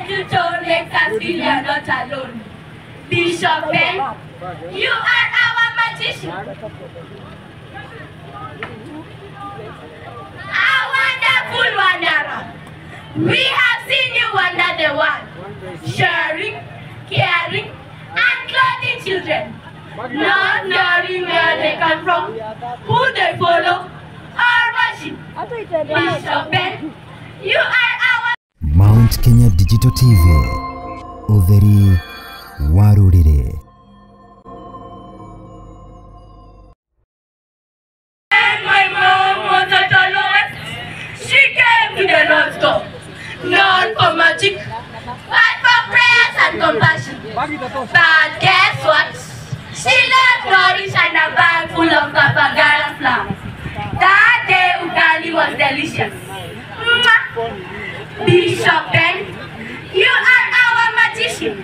gentle tone makes us feel we are not alone. Bishop Ben, you are our magician. A wonderful wanderer. We have seen you wander the world, sharing, caring, and clothing children, not knowing where they come from, who they follow, or worship. Bishop Ben, you are our Mount Kenya Digital TV, ũtheri wa rũrĩrĩ. And my mom was a soloist. She came to the Lord's door, not for magic, but for prayers and compassion. But guess what? She left nourish and a bag full of papagaya flowers. That day ugali was delicious. Mwah! Bishop Ben, you are our magician.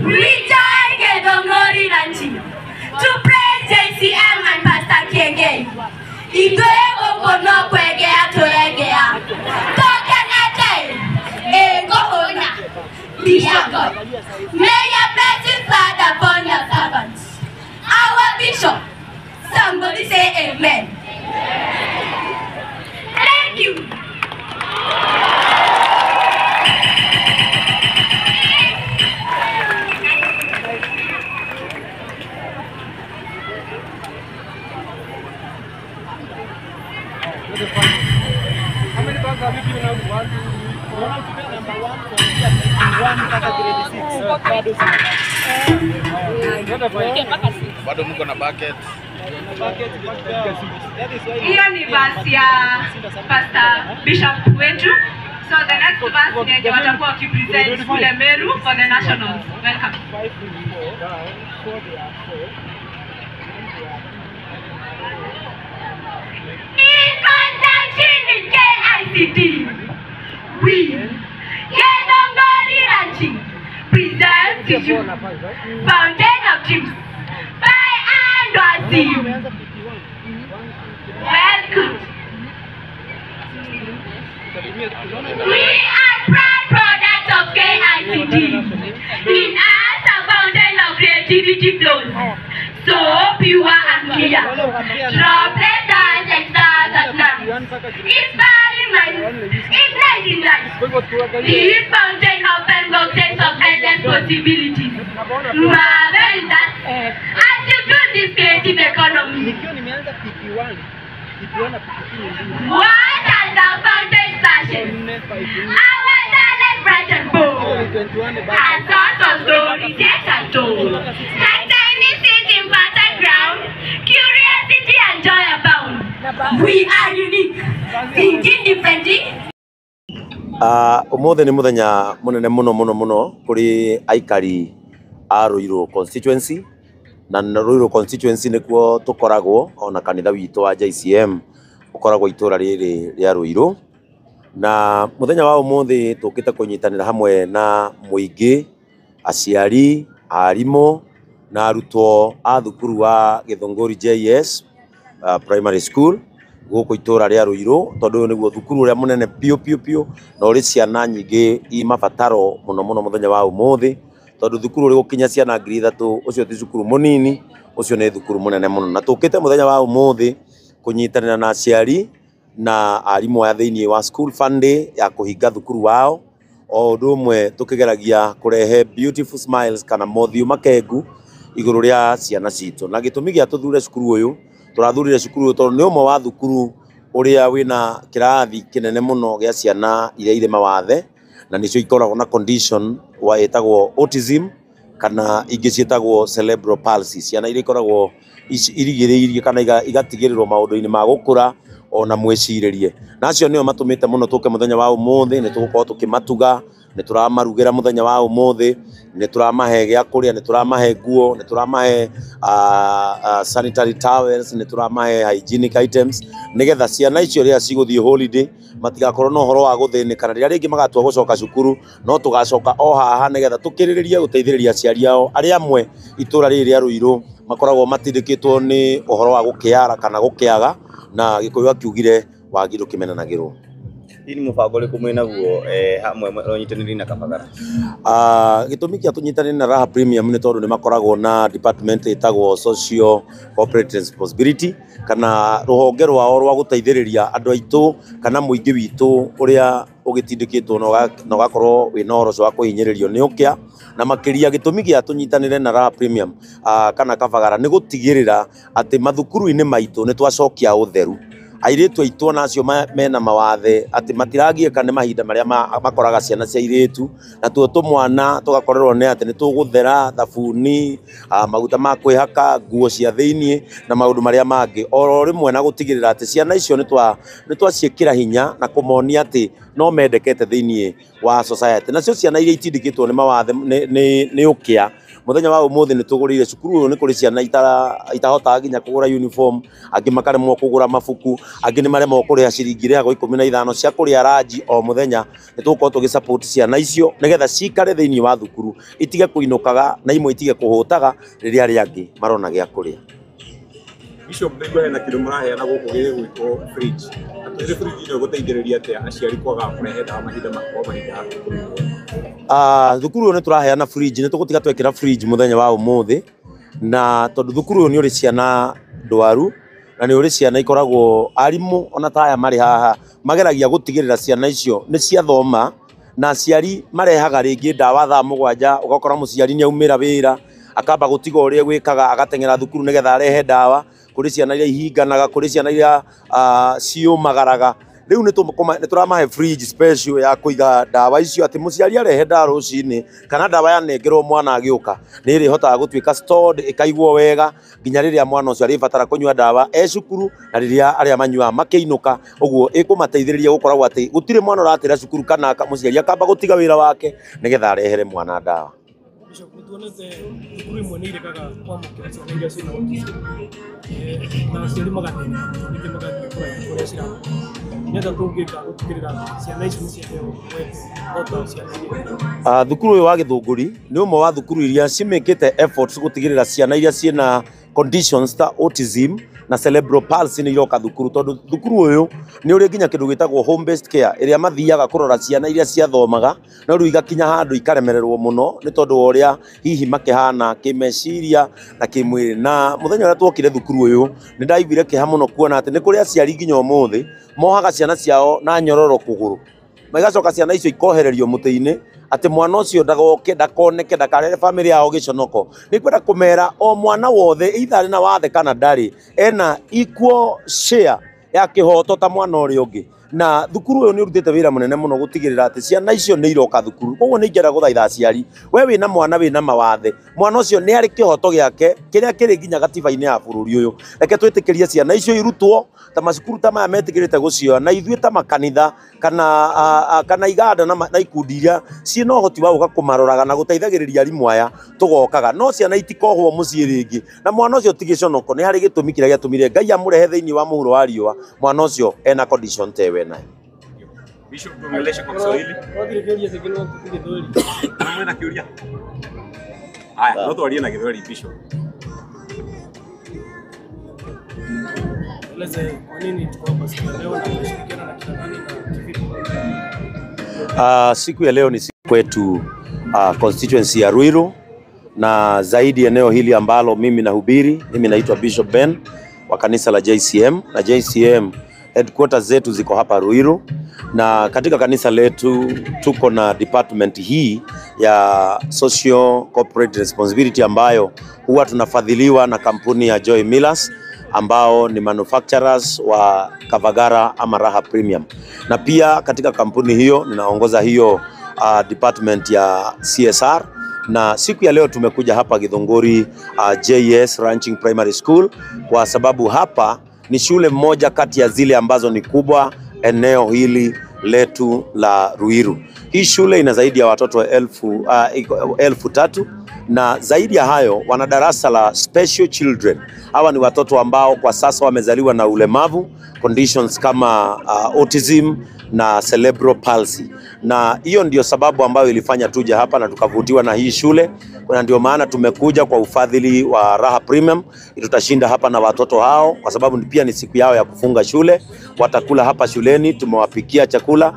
We join Githunguri Ranchi to praise JCM and Pastor Kiengei. Ithuĩ gũkũ no kwegea tũregea. Tũkenete ĩ ngũhũna. Bishop God, may your blessings flood upon your servants. Our bishop, somebody say amen. Thank you. How many bags have you given out? 1, 2, 3, 4. Number 1 from 1 mpaka grade 6. Bado sina. Bado mko na bucket. Hiyo ni verse ya Pastor Bishop wetu. So the next verse ni yenye watakuwa wakipresent kule Meru for the nationals. Welcome. 5 4 4 they are 4. In conjunction with KICD, we, Githunguri Ranchi, present to you Fountain of Dreams by Andrew. Welcome. We are proud products of KICD. In us, a fountain of creativity flows, so pure and clear. Droplet dance like stars at night, inspiring minds, igniting life. This fountain opens boxes of endless possibilities. Marvel that as you build this creative economy. Nikiwa nimeanza PP1, PP1 na PP2 ni mbili. What are the fountain splashes? 4 5 Our talent bright and bold. 21 A source of stories yet untold. Like tiny seeds in fertile ground, curiosity and joy abound. We are unique, thinking differently. Umuthi ni muthenya munene muno muno muno kuri aikari a Ruiru constituency, na Ruiru constituency nikuo tukoragwo ona kanitha witũ wa JCM ukoragwo itura riri ria Ruiru. Na muthenya wa umuthi tukite kunyitanira hamwe na muingi, aciari, arimũ na arutwo a thukuru wa Githunguri JS Primary School gũkũ itũra rĩa Ruiru, tondũ ũyũ nĩguo thukuru ũrĩa mũnene piũ piũ piũ na ũrĩ ciana nyingĩ i mabataro mũno mũno mũthenya wa ũmũthĩ, tondũ thukuru ũrĩ gũkinya ciana 3,000 ũcio ti thukuru mũnini, ũcio nĩ thukuru mũnene mũno. Na tũkĩte mũthenya wa ũmũthĩ kũnyitanĩra na aciari na arimũ aya thĩinĩ wa school fund day ya kũhinga thukuru wao, o ũndũ ũmwe tũkĩgeragia kũrehe beautiful smiles kana mothiũ makengu igũrũ rĩa ciana citũ. Na gĩtũmi gĩa tũthure cukuru ũyũ, tũrathurire cukuru ũyũ tondũ nĩ ũmwe wa thukuru ũrĩa wĩna kĩrathi kĩnene mũno gĩa ciana iria irĩ mawathe, na nĩcio ikoragwo na condition wa ĩtagwo autism kana ingĩ ciĩtagwo cerebral palsy, ciana iria ikoragwo irigĩrĩirie kana igatigĩrĩrwo maũndũ-inĩ ma gũkũra ona mwĩcirĩrie. Na acio nĩo matũmĩte mũno tũke mũthenya wa ũmũthĩ, nĩ tũgũkorwo tũkĩmatuga, nĩ tũramarugĩra mũthenya wa ũmũthĩ, nĩ tũramahe gĩa kũrĩa, nĩ tũramahe nguo, nĩ tũramahe sanitary towels, nĩ tũramahe hygienic items, nĩgetha ciana icio rĩrĩa cigũthiĩ holiday matigakorwo na ũhoro wa gũthĩnĩka, na rĩrĩa rĩngĩ magatua gũcoka cukuru no tũgacoka o haha nĩgetha tũkĩrĩrĩrie gũteithĩrĩria aciari ao arĩa amwe itũra rĩrĩ rĩa Ruiru makoragwo matindĩkĩtwo nĩ ũhoro wa gũkĩara kana gũkĩaga, na Gĩkũyũ akiugire wagi ndũkĩmenanagĩrwo. Hihi nĩ mũbango ũrĩkũ mwĩnaguo hamwe ũnyitanĩri na Kabagara? Gĩtũmi kĩa tũnyitanĩre na Raha Premium nĩ tondũ nĩ makoragwo na department ĩtagwo Social Corporate Responsibility, kana rũhonge rwao rwa gũteithĩrĩria andũ aitũ kana mũingĩ witũ ũrĩa ũgĩtindĩkĩtwo na ũgakorwo wĩna ũhoro ũcio wa kũhinyĩrĩrio nĩ ũkĩa. Na makĩria gĩtũmi gĩa tũnyitanĩre na Raha Premium kana Kabagara nĩ gũtigĩrĩra atĩ mathukuru-inĩ maitũ nĩ twacokia ũtheru. Airĩtu aitũ ona acio mena mawathe atĩ matiragiĩka nĩ mahinda marĩa makoraga ciana cia airĩtu, na tuo tũmwana tũgakorerwo nĩ atĩ nĩ tũgũthera thabuni, maguta ma kwĩhaka, nguo cia thĩiniĩ na maũndũ marĩa mangĩ. Oro rĩmwe na gũtigĩrĩra atĩ ciana icio nĩ twaciĩkĩra hinya na kũmonia atĩ no mendekete thĩiniĩ wa society. Nacio ciana iria itindĩkĩtwo nĩ mawathe nĩ ũkĩa, mũthenya wa ũmũthĩ nĩ tũgũrĩire cukuru ũyũ nĩ kũrĩ ciana itahotaga nginya kũgũra uniform, angĩ makaremwo kũgũra mabuku, angĩ nĩ maremwo kũrĩha ciringi irĩhagwo 15 cia kũrĩa ranji o mũthenya. Nĩ tũgũkorwo tũgĩ support ciana icio nĩgetha cikare thĩiniĩ wa thukuru, itige kũinũkaga na imwe itige kũhũtaga rĩrĩa arĩa angĩ marona gĩa kũrĩa. Bishop, ndaigua hena kĩndũ mũraheana gũkũ gĩgwĩtwo fridge. Atwĩre fridge ĩno ĩgũteithĩrĩria atĩa aciari kwaga kũrehe ndawa mahinda kwa mahinda? Thukuru ũyũ nĩ tũraheana fridge, nĩ tũgũtiga twekĩra fridge mũthenya wa ũmũthĩ, na tondũ thukuru ũyũ nĩ ũrĩ ciana ndwaru na nĩ ũrĩ ciana ikoragwo arimũ ona ta aya marĩ haha mageragia gũtigĩrĩra ciana icio nĩ ciathoma, na aciari marehaga rĩngĩ ndawa thaa 7, ũgakora mũciari nĩ aumĩra wĩra akamba gũtiga ũrĩa gwĩkaga agateng'era thukuru nĩgetha arehe ndawa. Kũrĩ ciana iria ihinganaga, kũrĩ ciana iria ciũmagaraga. Rĩu nĩ tũramahe fridge special ya kũiga ndawa icio atĩ mũciari arehe ndawa rũcinĩ kana ndawa yanengerwo mwana agĩũka nĩ ĩrĩhotaga gũtuĩka stored, ĩkaigwo wega nginya rĩrĩa mwana ũcio arĩbatara kũnyua ndawa e cukuru na rĩrĩa arĩa manyuaga makĩinũka. Ũguo ĩkũmateithĩrĩria gũkoragwo atĩ gũtirĩ mwana ũratĩra cukuru kana mũciari akamba gũtiga wĩra wake nĩgetha arehere mwana ndawa. Bishop, nĩtuonete thukuru imwe nĩ irekaga kwamũkĩra ciana iria ciĩna autism, na aciari magathĩnĩka mũno, ningĩ magathiĩ kũraihu kũrĩa cirathoma. Nĩ atĩa tũngĩka gũtigĩrĩra ciana ici nĩ ciaheo mweke o ta ciana iria ingĩ? Thukuru ũyũ wa Gĩthũngũri nĩ ũmwe wa thukuru iria cimĩkĩte efforts gũtigĩrĩra ciana iria ciĩna conditions ta autism na cerebral palsy nĩ iroka thukuru, tondũ thukuru ũyũ nĩ ũrĩ nginya kĩndũ gĩtagwo home based care ĩrĩa mathiaga kũrora ciana iria ciathomaga no rĩu igakinya handũ ikaremererwo mũno nĩ tondũ wa ũrĩa hihi makĩhana kĩmeciria na kĩmwĩrĩ. Na mũthenya ũrĩa tuokire thukuru ũyũ nĩ ndaiguire kĩeha mũno kuona atĩ nĩ kũrĩ aciari nginya ũmũthĩ mohaga ciana ciao na nyororo kũgũrũ, magacoka ciana icio ikohererio mũtĩ-inĩ atĩ mwana ũcio ndagoke ndakoneke ndakarere bamĩrĩ yao gĩconoko. Nĩ kwenda kũmera o mwana wothe either arĩ na wathe kana ndarĩ ena equal share ya kĩhoto ta mwana ũrĩa ũngĩ. Na thukuru ũyũ nĩ ũrutĩte wĩra mũnene mũno gũtigĩrĩra atĩ ciana icio nĩ iroka thukuru. Koguo nĩ ingĩenda gũthaitha aciari, we wĩna mwana wĩna mawathe, mwana ũcio nĩ arĩ kĩhoto gĩake kĩrĩa kĩrĩ nginya gatiba-inĩ ya bũrũri ũyũ. Reke twĩtĩkĩrie ciana icio irutwo ta macukuru ta maya metĩkĩrĩte gũcioya, na ithuĩ ta makanitha kana iganda na ikundi iria ciĩna ũhoti wa gũka kũmaroraga na gũteithagĩrĩria arimũ aya tũgokaga. No ciana itikohwo mũciĩ rĩngĩ, na mwana ũcio ti gĩconoko, nĩ harĩ gĩtũmi kĩrĩa gĩatũmire Ngai amũrehe thĩinĩ wa mũhuro wa riũa, mwana ũcio ena condition ta ĩyo enayo. Bishop, tuongeleshe kwa Kiswahili. Kama na kĩũria. Haya, no twarie na Gĩthweri Bishop. Tueleze kwa nini tuko hapa siku ya leo na tunashirikiana na kina nani na kivipi? Siku ya leo ni siku kwetu constituency ya Ruiru na zaidi eneo hili ambalo mimi nahubiri. Mimi naitwa Bishop Ben wa kanisa la JCM, na JCM headquarters zetu ziko hapa Ruiru, na katika kanisa letu tuko na department hii ya social corporate responsibility ambayo huwa tunafadhiliwa na kampuni ya Joy Millers ambao ni manufacturers wa Kavagara ama Raha Premium, na pia katika kampuni hiyo ninaongoza hiyo department ya CSR. Na siku ya leo tumekuja hapa Githunguri JS Ranching Primary School kwa sababu hapa ni shule moja kati ya zile ambazo ni kubwa eneo hili letu la Ruiru. Hii shule ina zaidi ya watoto 3,000 na zaidi ya hayo wana darasa la special children. Hawa ni watoto ambao kwa sasa wamezaliwa na ulemavu, conditions kama autism na cerebral palsy, na hiyo ndio sababu ambayo ilifanya tuje hapa na tukavutiwa na hii shule, na ndio maana tumekuja kwa ufadhili wa Raha Premium. Tutashinda hapa na watoto hao kwa sababu pia ni siku yao ya kufunga shule. Watakula hapa shuleni, tumewapikia chakula,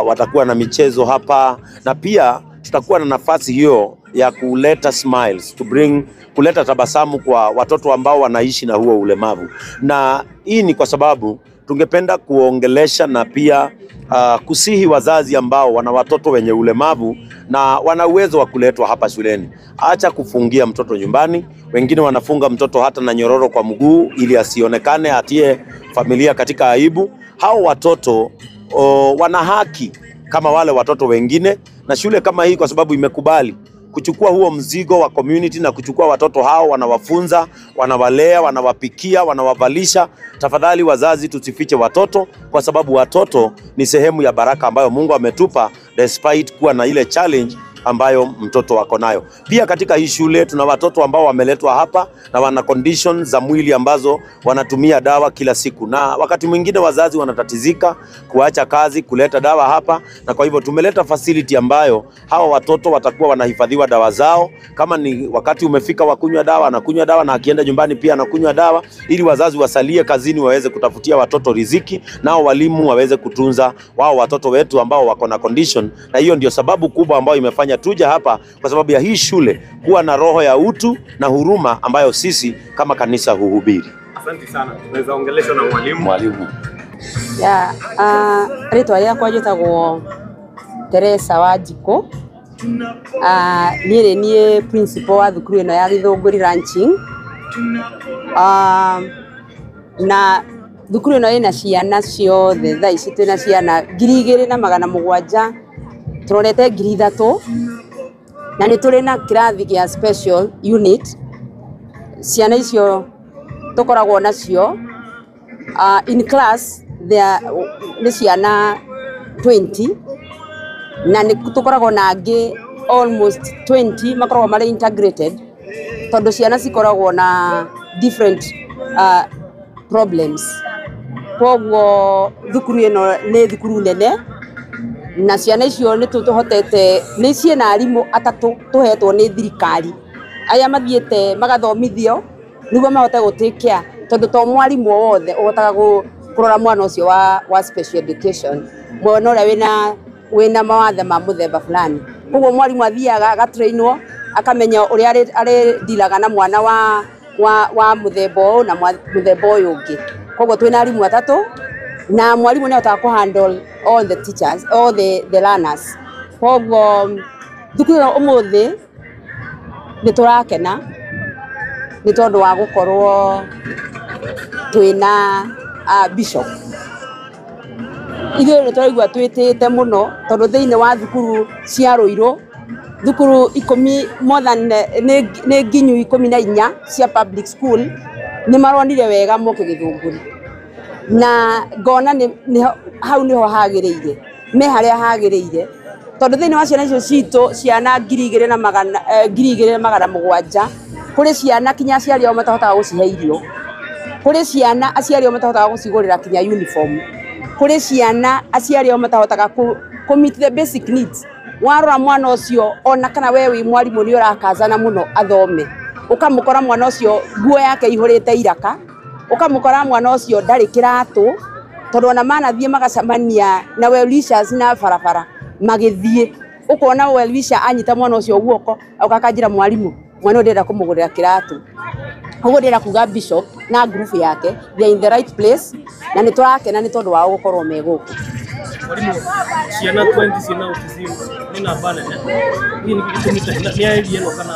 watakuwa na michezo hapa, na pia tutakuwa na nafasi hiyo ya kuleta smiles, to bring, kuleta tabasamu kwa watoto ambao wanaishi na huo ulemavu. Na hii ni kwa sababu tungependa kuongelesha na pia kusihi wazazi ambao wana watoto wenye ulemavu na wana uwezo wa kuletwa hapa shuleni. Acha kufungia mtoto nyumbani. Wengine wanafunga mtoto hata na nyororo kwa mguu ili asionekane, atie familia katika aibu. Hao watoto wana haki kama wale watoto wengine, na shule kama hii kwa sababu imekubali kuchukua huo mzigo wa community na kuchukua watoto hao, wanawafunza, wanawalea, wanawapikia, wanawavalisha. Tafadhali wazazi, tusifiche watoto kwa sababu watoto ni sehemu ya baraka ambayo Mungu ametupa, despite kuwa na ile challenge ambayo mtoto wako nayo. Pia katika hii shule tuna watoto ambao wameletwa hapa na wana condition za mwili ambazo wanatumia dawa kila siku, na wakati mwingine wazazi wanatatizika kuacha kazi kuleta dawa hapa, na kwa hivyo tumeleta facility ambayo hawa watoto watakuwa wanahifadhiwa dawa zao. Kama ni wakati umefika wa kunywa dawa, anakunywa dawa, na akienda nyumbani pia anakunywa dawa, ili wazazi wasalie kazini waweze kutafutia watoto riziki, nao walimu waweze kutunza wao watoto wetu ambao wako na condition. Na hiyo ndio sababu kubwa ambayo imefanya tuja hapa, kwa sababu ya hii shule kuwa na roho ya utu na huruma ambayo sisi kama kanisa huhubiri. Asante sana. Tunaweza ongeleshwa na mwalimu. Mwalimu. Ya, ritwa rĩakwa njĩtagwo Teresa Wanjikũ. Niĩ nĩ niĩ principal wa thukuru ĩno ya Gĩthũngũri Ranching. Na thukuru ĩno ĩna ciana ciothe, thaa ici twĩna ciana 2700, tũrorete 3000, na nĩ tũrĩ na kĩrathi gĩa special unit. Ciana icio tũkoragwo nacio in class there nĩ ciana 20, na nĩ tũkoragwo na angĩ almost 20 makoragwo marĩ integrated, tondũ ciana cikoragwo na different problems. Koguo thukuru ĩno nĩ thukuru nene, na ciana icio nĩ tũhotete, nĩ ciĩna arimũ atatũ tũhetwo nĩ thirikari aya mathiĩte magathomithio nĩguo mahote gũ take care, tondũ to mwarimũ o wothe ũhotaga kũrora mwana ũcio wa special education, mwana ũrĩa wĩna mawathe ma mũthemba fulani. Koguo mwarimũ athiaga agatrainwo, akamenya ũrĩa arĩndiraga na mwana wa mũthemba ũyũ na mũthemba ũyũ ũngĩ. Koguo twĩna arimũ atatũ, na mwarimũ nĩahotaga kũ handle all the teachers, all the learners. Koguo thukuru ĩno ũmũthĩ nĩ tũrakena nĩ tondũ wa gũkorwo twĩna bishop. Ithuĩ nĩ tũraigua twĩtĩte mũno tondũ thĩinĩ wa thukuru cia Ruiru, thukuru 10 more than nĩ nginyu 14 cia public school nĩ maronire wega moke Gĩthũngũri, na ngona hau nĩho hagĩrĩire, me harĩa hagĩrĩire, tondũ thĩinĩ wa ciana icio citũ ciana 2700 kũrĩ ciana kinya aciari ao matahotaga gũcihe irio, kũrĩ ciana aciari ao matahotaga gũcigũrĩra kinya uniform, kũrĩ ciana aciari ao matahotaga kũ meet the basic needs. Warora mwana ũcio ona kana we wĩ mwarimũ nĩ ũrakazana mũno athome, ũkamũkora mwana ũcio nguo yake ihũrĩte iraka, ũkamũkora mwana ũcio ndarĩ kĩratũ, tondũ ona manathiĩ magacemania na well-wishers na barabara magĩthiĩ, ũkona well-wisher anyita mwana ũcio guoko ũkakanjĩra mwarimũ mwana ũyũ ndĩrenda kũmũgũrĩra kĩratũ. Koguo ndĩrenda kuga bishop na group yake they are in the right place, na nĩ tũrakena nĩ tondũ wao gũkorwo me gũkũ. Mwalimu, ciana 20 ciĩna autism nĩ namba nene. Hihi nĩkĩ gĩtũmĩte nĩ area ĩno kana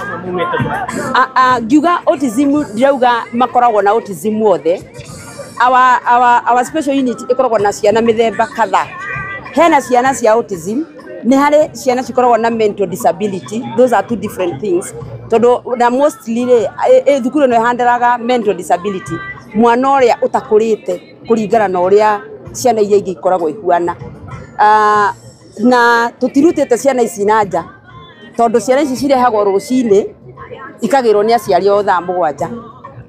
amwe maumĩte kũraihu? Ngiuga autism ndirauga makoragwo na autism othe. Our special unit ĩkoragwo na ciana mĩthemba kadhaa. Hena ciana cia autism, nĩ harĩ ciana cikoragwo na mental disability, those are two different things. Tondũ na mostly rĩ, thukuru ĩno ĩhandaraga mental disability, mwana ũrĩa ũtakũrĩte kũringana na ũrĩa ciana iria ingĩ ikoragwo ihuana. Na tũtirutĩte ciana ici na nja, tondũ ciana ici cirehagwo rũcinĩ ikagĩrwo nĩ aciari ao thaa 7,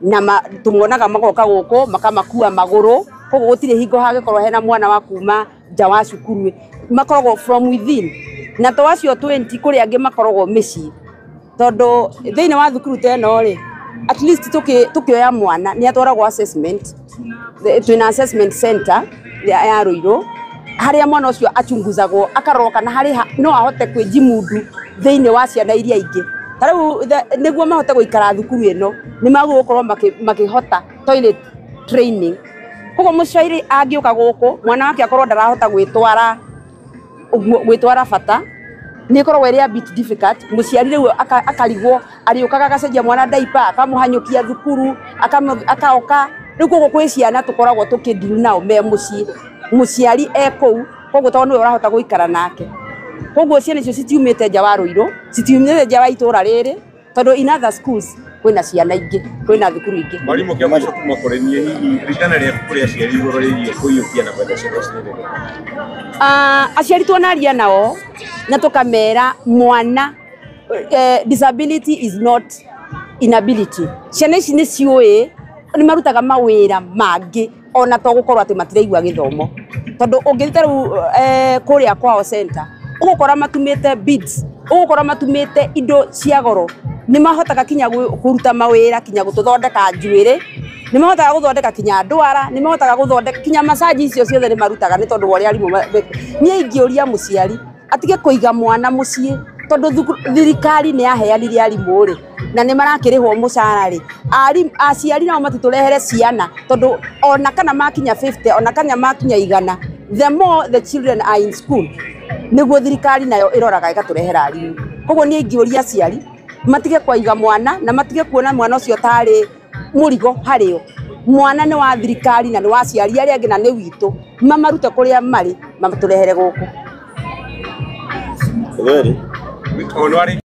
na tũmonaga magoka gũkũ makamakua magũrũ, koguo gũtirĩ hingo hangĩkorwo hena mwana wa kuma nja wa cukuru, makoragwo from within, na to acio 20 kũrĩ angĩ makoragwo mĩciĩ, tondũ thĩinĩ wa thukuru ta ĩno rĩ, at least tukioya mwana nĩ atwaragwo assessment. Twĩna assessment center ya Ruiru harĩa mwana ũcio achunguzagwo akarorwo kana harĩ no ahote kwĩjimundu thĩinĩ wa ciana iria ingĩ. Ta rĩu nĩguo mahote gũikara thukuru ĩno nĩ magũkorwo makĩhota toilet training. Koguo mũciari angĩũka gũkũ mwana wake akorwo ndarahota gwĩtwara ũguo, gwĩtwara bata nĩ ĩkoragwo ĩrĩ a bit difficult. Mũciari rĩu akarigwo arĩũkaga agacenjia mwana diaper, akamũhanyũkia thukuru, akaoka. Rĩu koguo kwĩ ciana tũkoragwo tũkĩdeal nao me mũciĩ, mũciari e kũu, koguo tondũ nĩwe ũrahota gũikara nake. Koguo ciana icio citiumĩte nja wa Ruiru, citiumĩte nja wa itũra rĩrĩ, tondũ in other schools kwĩna ciana ingĩ, kwĩna thukuru ingĩ. Mwarimũ, kĩa mũico kuma kũrĩ niĩ, hihi ritana rĩaku kũrĩ aciari igũrũ rĩgiĩ kũiyũkia na kwenda ciana ici nĩ rĩrĩkũ? Aciari tuonaria nao na tukamera mwana disability is not inability. Ciana ici nĩ ciũĩ nĩ marutaga mawĩra mangĩ ona to gũkorwo atĩ matiraigua gĩthomo, tondũ ũngĩthiĩ ta rĩu kũrĩa kwao center ũgũkora matumĩte beads, ũgũkora matumĩte indo cia goro, nĩ mahotaga kinya kũruta mawĩra, kinya gũtũthondeka njuĩrĩ, nĩ mahotaga gũthondeka kinya ndwara, nĩ mahotaga gũthondeka kinya masaji, icio ciothe nĩ marutaga nĩ tondũ wa ũrĩa arimũ niĩ ingĩũria mũciari atige kũiga mwana mũciĩ, tondũ thirikari nĩ yaheanire arimũ rĩ, na nĩ marakĩrĩhwo mũcara rĩ, aciari nao matitũrehere ciana, tondũ ona kana makinya 50, ona kana makinya 100, the more the children are in school nĩguo thirikari nayo ĩroraga ĩgatũrehera arimũ. Koguo niĩ ingĩũria aciari matige kwaiga mwana na matige kuona mwana ũcio tarĩ mũrigo harĩo. Mwana nĩ wa thirikari na nĩ wa aciari arĩa angĩ na nĩ witũ, mamarute kũrĩa marĩ mamatũrehere gũkũ. Kweli. Ono arĩ